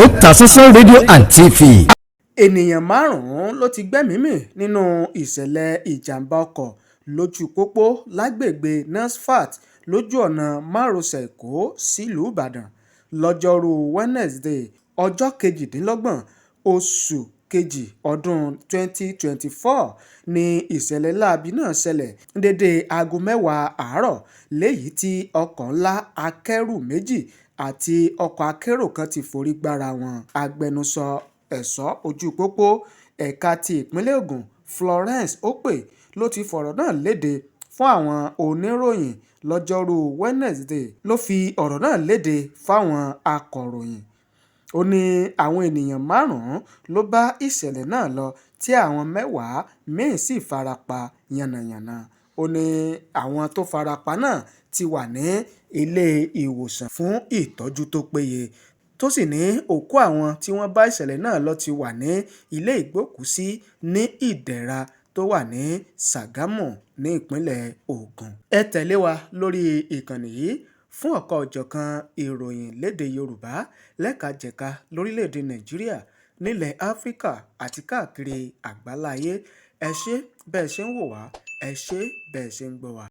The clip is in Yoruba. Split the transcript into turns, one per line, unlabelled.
Otasansan rédíò and TV.
Ènìyàn márùn-ún ló ti gbẹ́mìí mì nínú ìṣẹ̀lẹ̀ ìjàm̀bá ọkọ̀ lójú pópó lágbègbè Nasfat lójú ọ̀nà márosẹ̀ Ẹ̀kọ́ sílùú Ìbàdàn lọ́jọ́rùú wíṣídẹ̀ẹ́ ọjọ́ kejìdínlọ́gbọ̀n oṣù kejì ọdún 2024 ní ìṣẹ̀lẹ̀ láabi náà ṣẹlẹ̀ ní déédé aago mẹ́wàá àárọ̀ lẹ́yìn tí ọkọ̀ ńlá akẹ́rù méjì àti ọkọ̀ akérò kan ti forí gbára wọn. Agbẹnusọ ẹ̀ṣọ́ ojú pópó ẹ̀ka ti ìpínlẹ̀ Ogun, Florence Okpe, ló ti fọ̀rọ̀ náà lédè fún àwọn oníròyìn lọ́jọ́rùú wíṣídẹ̀ẹ́ ló fi ọ̀rọ̀ náà lédè fáwọn akọ̀ròyìn. Ó ní àwọn èèyàn márùn-ún ló bá ìṣẹ̀lẹ̀ náà lọ tí àwọn mẹ́wàá mí-ín sì fara pa yánnayànna. Ó ní àwọn tó fara pa náà ti wà ní ilé-ìwòsàn fún ìtọ́jú tó péye, tó sì ní òkú àwọn tí wọ́n bá ìṣẹ̀lẹ̀ náà lọ ti wà ní ilé ìgbókùú-sí ní Ìdẹ̀ra tó wà ní Sàgámù nípínlẹ̀ Ogun. Ẹ tẹ̀lé wa lórí ìkànnì yìí fún ọ̀kan-ò-jọ̀kan ìròyìn lédè Yorùbá lẹ́kajẹ̀ka lórílẹ̀-èdè Nàìjíríà, nílẹ̀ Áfíríkà àti káàkiri àgbáláyé. Ẹ ṣé bẹ́ ẹ ṣe ń wò wá, ẹ ṣé bẹ́ ẹ ṣe ń gbọ́ wa.